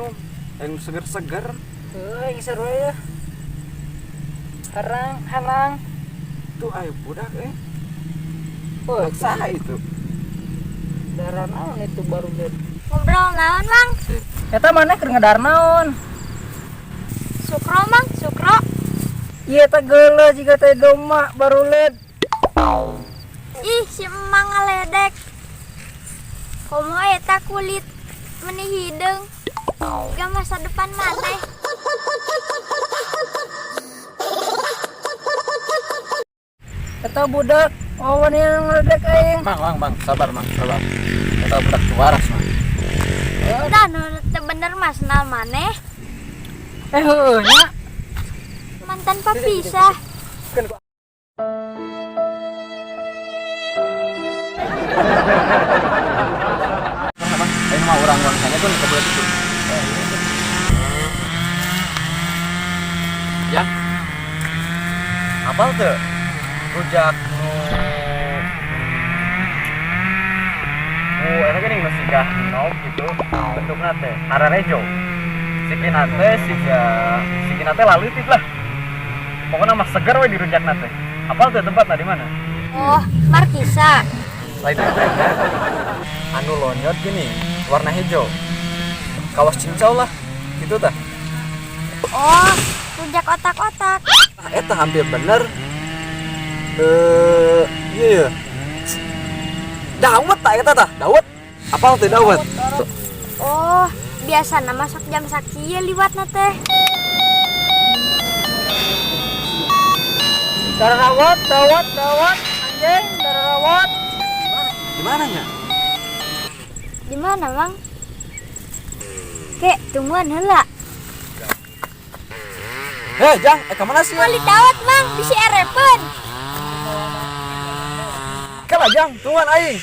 Minum yang seger-seger. Heuh, aing seru ya. Harang, hanang. Tuh ayo budak eh. Oh, Saha itu? Darah naon itu baru lihat. Ngobrol naon, Mang? Eta mana keur ngedar naon? Sukro, Mang, sukro. Iya eta geuleuh jiga teh doma baru lihat. Ih, si emang ngaledek. Komo eta kulit meni hideung. Jiga masa depan maneh. Eta budak wawan yang ngeledek aing. Mang, mang, mang, sabar mang, sabar. Eta budak waras mang. Udah nu teu bener mas kenal maneh. Heueuh nya. Mantan papisah. Mang, mang, ayo mah urang-urang sana tuh ke budak itu. Ya. Apal tuh? Rujak nu eta geuning nu sigah nog gitu bentukna teh hararejo. Sikina teh siga sikina teh laleutik lah. Pokoknya mah seger we dirujakna teh. Apal tuh tempatna di mana? Oh, Markisa. Lain eta. Anu lonyot gini, warna hijau. Kawas cincau lah, gitu tah. Oh, rujak otak-otak. Ah, eta hampir bener. Iya ya. Dawet tak eta tah, dawet. Apal teh dawet? Oh, biasana masuk jam sakieu liwatna teh. Darah rawat, dawet, dawet, anjing, darah rawat. Di mana nya? Di mana, Mang? Kek, tungguan heula. Hei, Jang, ka mana sih? Meuli dawet, Mang, bisi erepeun. Kala, Jang, tungguan aing.